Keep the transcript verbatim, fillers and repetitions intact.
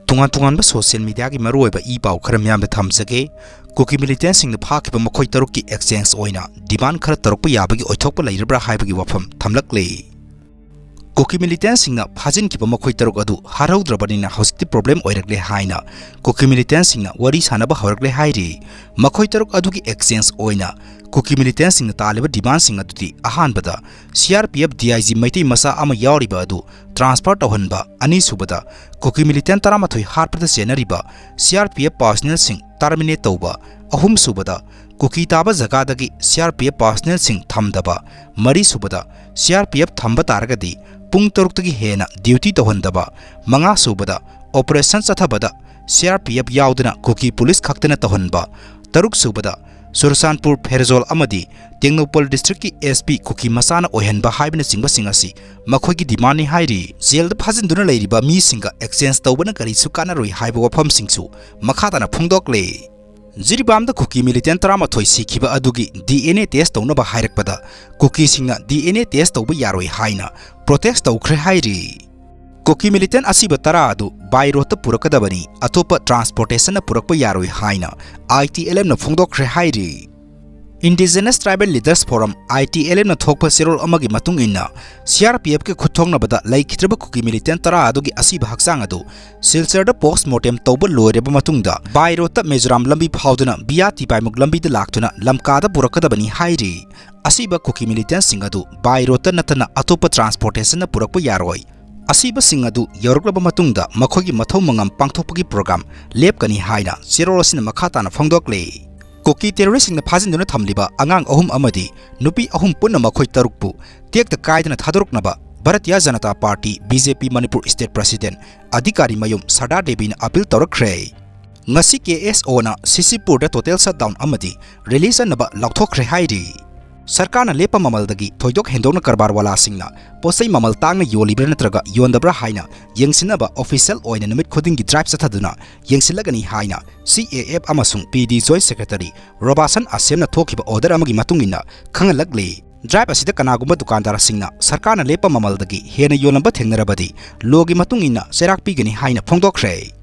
ꯇꯣꯉꯥꯟ ꯇꯣꯉꯥꯟꯕ social mediaꯒꯤ ꯃꯔꯨꯑꯣꯏꯕ ꯏ ꯄꯥꯎ ꯈꯔ ꯃꯤꯌꯥꯝꯗ ꯊꯝꯖꯒꯦ꯫ ꯀꯨꯀꯤ militantꯁꯤꯡꯅ ꯐꯥꯈꯤꯕ ꯃꯈꯣꯏ ꯇꯔꯨꯛꯀꯤ exchange ꯑꯣꯏꯅ demand ꯈꯔ ꯇꯧꯔꯛꯄ ꯌꯥꯕꯒꯤ ꯑꯣꯏꯊꯣꯛꯄ ꯂꯩꯔꯕ꯭ꯔꯥ ꯍꯥꯏꯕꯒꯤ ꯋꯥꯐꯝ ꯊꯝꯂꯛꯂꯤ꯫ ꯀꯨꯀꯤ militantꯁꯤꯡꯅ ꯐꯥꯖꯤꯟꯈꯤꯕ ꯃꯈꯣꯏ ꯇꯔꯨꯛ ꯑꯗꯨ ꯍꯥꯠꯍꯧꯗ꯭ꯔꯕꯅꯤꯅ ꯍꯧꯖꯤꯛꯇꯤ problem ꯑꯣꯏꯔꯛꯂꯦ ꯍꯥꯏꯅ ꯀꯨꯀꯤ militantꯁꯤꯡꯅ ꯋꯥꯔꯤ ꯁꯥꯅꯕ ꯍꯧꯔꯛꯂꯦ ꯍꯥꯏꯔꯤ꯫ ꯃꯈꯣꯏ ꯇꯔꯨꯛ ꯑꯗꯨꯒꯤ exchange ꯑꯣꯏꯅ ꯀꯨꯀꯤ militantꯁꯤꯡꯅ ꯇꯥꯜꯂꯤꯕ demandꯁꯤꯡ ꯑꯗꯨꯗꯤ, ꯑꯍꯥꯟꯕꯗ, CRPF DIG ꯃꯩꯇꯩ ꯃꯆꯥ ꯑꯃ ꯌꯥꯎꯔꯤꯕ ꯑꯗꯨ transfer ꯇꯧꯍꯟꯕ, ꯑꯅꯤꯁꯨꯕꯗ, ꯀꯨꯀꯤ militant ꯇꯔꯥꯃꯥꯊꯣꯏ ꯍꯥꯠꯄꯗ ꯆꯦꯟꯅꯔꯤꯕ CRPF personnelꯁꯤꯡ terminate ꯇꯧꯕ, ꯑꯍꯨꯝꯁꯨꯕꯗ, ꯀꯨꯀꯤ ꯇꯥꯕ ꯖꯒꯥꯗꯒꯤ CRPF personnelꯁꯤꯡ ꯊꯝꯗꯕ, ꯃꯔꯤꯁꯨꯕꯗ, CRPF ꯊꯝꯕ ꯇꯥꯔꯒꯗꯤ ꯄꯨꯡ ꯇꯔꯨꯛꯇꯒꯤ ꯍꯦꯟꯅ duty ꯇꯧꯍꯟꯗꯕ, ꯃꯉꯥꯁꯨꯕꯗ, operation ꯆꯠꯊꯕꯗ CRPF ꯌꯥꯎꯗꯅ ꯀꯨꯀꯤ police ꯈꯛꯇꯅ ꯇꯧꯍꯟꯕ, ꯇꯔꯨꯛꯁꯨꯕꯗ, ꯆꯨꯔꯆꯥꯟꯄꯨꯔ, ꯐꯦꯔꯖꯣꯜ ꯑꯃꯗꯤ ꯇꯦꯡꯅꯧꯄꯜ districtꯀꯤ SP ꯀꯨꯀꯤ ꯃꯆꯥꯅ ꯑꯣꯏꯍꯟꯕ ꯍꯥꯏꯕꯅꯆꯤꯡꯕꯁꯤꯡ ꯑꯁꯤ ꯃꯈꯣꯏꯒꯤ demandꯅꯤ ꯍꯥꯏꯔꯤ꯫ ꯖꯦꯜꯗ ꯐꯥꯖꯤꯟꯗꯨꯅ ꯂꯩꯔꯤꯕ ꯃꯤꯁꯤꯡꯒ exchange ꯇꯧꯕꯅ ꯀꯔꯤꯁꯨ ꯀꯥꯟꯅꯔꯣꯏ ꯍꯥꯏꯕ ꯋꯥꯐꯝꯁꯤꯡꯁꯨ ꯃꯈꯥ ꯇꯥꯅ ꯐꯣꯡꯗꯣꯛꯂꯦ꯫ ꯖꯤꯔꯤꯕꯥꯝꯗ ꯀꯨꯀꯤ militant ꯇꯔꯥꯃꯥꯊꯣꯏ ꯁꯤꯈꯤꯕ ꯑꯗꯨꯒꯤ DNA test ꯇꯧꯅꯕ ꯍꯥꯏꯔꯛꯄꯗ, ꯀꯨꯀꯤꯁꯤꯡꯅ DNA test ꯇꯧꯕ ꯌꯥꯔꯣꯏ ꯍꯥꯏꯅ protest ꯇꯧꯈ꯭ꯔꯦ ꯍꯥꯏꯔꯤ꯫ ꯀꯨꯀꯤ militant ꯑꯁꯤꯕ ꯇꯔꯥ ꯑꯗꯨ by roadꯇ ꯄꯨꯔꯛꯀꯗꯕꯅꯤ, ꯑꯇꯣꯞꯄ transportationꯅ ꯄꯨꯔꯛꯄ ꯌꯥꯔꯣꯏ ꯍꯥꯏꯅ ITLFꯅ ꯐꯣꯡꯗꯣꯛꯈ꯭ꯔꯦ ꯍꯥꯏꯔꯤ꯫ Indigenous Tribal Leaders Forum, ITLFꯅ ꯊꯣꯛꯄ ꯆꯦꯔꯣꯜ ꯑꯃꯒꯤ ꯃꯇꯨꯡ ꯏꯟꯅ, CRPFꯀꯤ ꯈꯨꯠꯊꯣꯡꯅꯕꯗ ꯂꯩꯈꯤꯗ꯭ꯔꯕ ꯀꯨꯀꯤ militant ꯇꯔꯥ ꯑꯗꯨꯒꯤ ꯑꯁꯤꯕ ꯍꯛꯆꯥꯡ ꯑꯗꯨ ꯁꯤꯜꯆꯔꯗ post mortem ꯇꯧꯕ ꯂꯣꯏꯔꯕ ꯃꯇꯨꯡꯗ, by roadꯇ ꯃꯤꯖꯣꯔꯥꯝ ꯂꯝꯕꯤ ꯐꯥꯎꯗꯨꯅ via ꯇꯤꯄꯥꯏꯃꯨꯛ ꯂꯝꯕꯤꯗ ꯂꯥꯛꯇꯨꯅ ꯂꯝꯀꯥꯗ ꯄꯨꯔꯛꯀꯗꯕꯅꯤ ꯍꯥꯏꯔꯤ꯫ ꯑꯁꯤꯕ ꯀꯨꯀꯤ militantꯁꯤꯡ ꯑꯗꯨ by roadꯇ ꯅꯠꯇꯅ ꯑꯇꯣꯞꯄ transportationꯅ ꯄꯨꯔꯛꯄ ꯌꯥꯔꯣꯏ꯫ ꯑꯁꯤꯕꯁꯤꯡ ꯑꯗꯨ ꯌꯧꯔꯛꯂꯕ ꯃꯇꯨꯡꯗ ꯃꯈꯣꯏꯒꯤ ꯃꯊꯧ ꯃꯉꯝ ꯄꯥꯡꯊꯣꯛꯄꯒꯤ program ꯂꯦꯞꯀꯅꯤ ꯍꯥꯏꯅ ꯆꯦꯔꯣꯜ ꯑꯁꯤꯅ ꯃꯈꯥ ꯇꯥꯅ ꯐꯣꯡꯗꯣꯛꯂꯤ꯫ ꯀꯨꯀꯤ terroristꯁꯤꯡꯅ ꯐꯥꯖꯤꯟꯗꯨꯅ ꯊꯝꯂꯤꯕ ꯑꯉꯥꯡ ꯑꯍꯨꯝ ꯑꯃꯗꯤ ꯅꯨꯄꯤ ꯑꯍꯨꯝ ꯄꯨꯟꯅ ꯃꯈꯣꯏ ꯇꯔꯨꯛꯄꯨ ꯇꯦꯛꯇ ꯀꯥꯏꯗꯅ ꯊꯥꯗꯣꯔꯛꯅꯕ Bharatiya Janata party, BJP, Manipur state president Adhikari Mayum Sarda ꯗꯦꯕꯤꯅ appeal ꯇꯧꯔꯛꯈ꯭ꯔꯦ꯫ ꯉꯁꯤ KSOꯅ ꯁꯤꯁꯤꯄꯨꯔꯗ total shutdown ꯑꯃꯗꯤ rally ꯆꯠꯅꯕ ꯂꯥꯎꯊꯣꯛꯈ꯭ꯔꯦ ꯍꯥꯏꯔꯤ꯫ ꯁꯔꯀꯥꯔꯅ ꯂꯦꯞꯄ ꯃꯃꯜꯗꯒꯤ ꯊꯣꯏꯗꯣꯛ ꯍꯦꯟꯗꯣꯛꯅ ꯀꯔꯕꯥꯔꯋꯥꯂꯥꯁꯤꯡꯅ ꯄꯣꯠꯆꯩ ꯃꯃꯜ ꯇꯥꯡꯅ ꯌꯣꯜꯂꯤꯕ꯭ꯔꯥ ꯅꯠꯇ꯭ꯔꯒ ꯌꯣꯟꯗꯕ꯭ꯔꯥ ꯍꯥꯏꯅ ꯌꯦꯡꯁꯤꯟꯅꯕ official ꯑꯣꯏꯅ ꯅꯨꯃꯤꯠ ꯈꯨꯗꯤꯡꯒꯤ drive ꯆꯠꯊꯗꯨꯅ ꯌꯦꯡꯁꯤꯜꯂꯒꯅꯤ ꯍꯥꯏꯅ CAF ꯑꯃꯁꯨꯡ PD joint secretary ꯔꯣꯕꯥꯁꯟ ꯑꯁꯦꯝꯅ ꯊꯣꯛꯈꯤꯕ order ꯑꯃꯒꯤ ꯃꯇꯨꯡ ꯏꯟꯅ ꯈꯪꯍꯜꯂꯛꯂꯤ꯫ Drive ꯑꯁꯤꯗ ꯀꯅꯥꯒꯨꯝꯕ ꯗꯨꯀꯥꯟꯗꯥꯔꯁꯤꯡꯅ ꯁꯔꯀꯥꯔꯅ ꯂꯦꯞꯄ ꯃꯃꯜꯗꯒꯤ ꯍꯦꯟꯅ ꯌꯣꯜꯂꯝꯕ ꯊꯦꯡꯅꯔꯕꯗꯤ lawꯒꯤ ꯃꯇꯨꯡ ꯏꯟꯅ ꯆꯩꯔꯥꯛ ꯄꯤꯒꯅꯤ ꯍꯥꯏꯅ ꯐꯣꯡꯗꯣꯛꯈ꯭ꯔꯦ꯫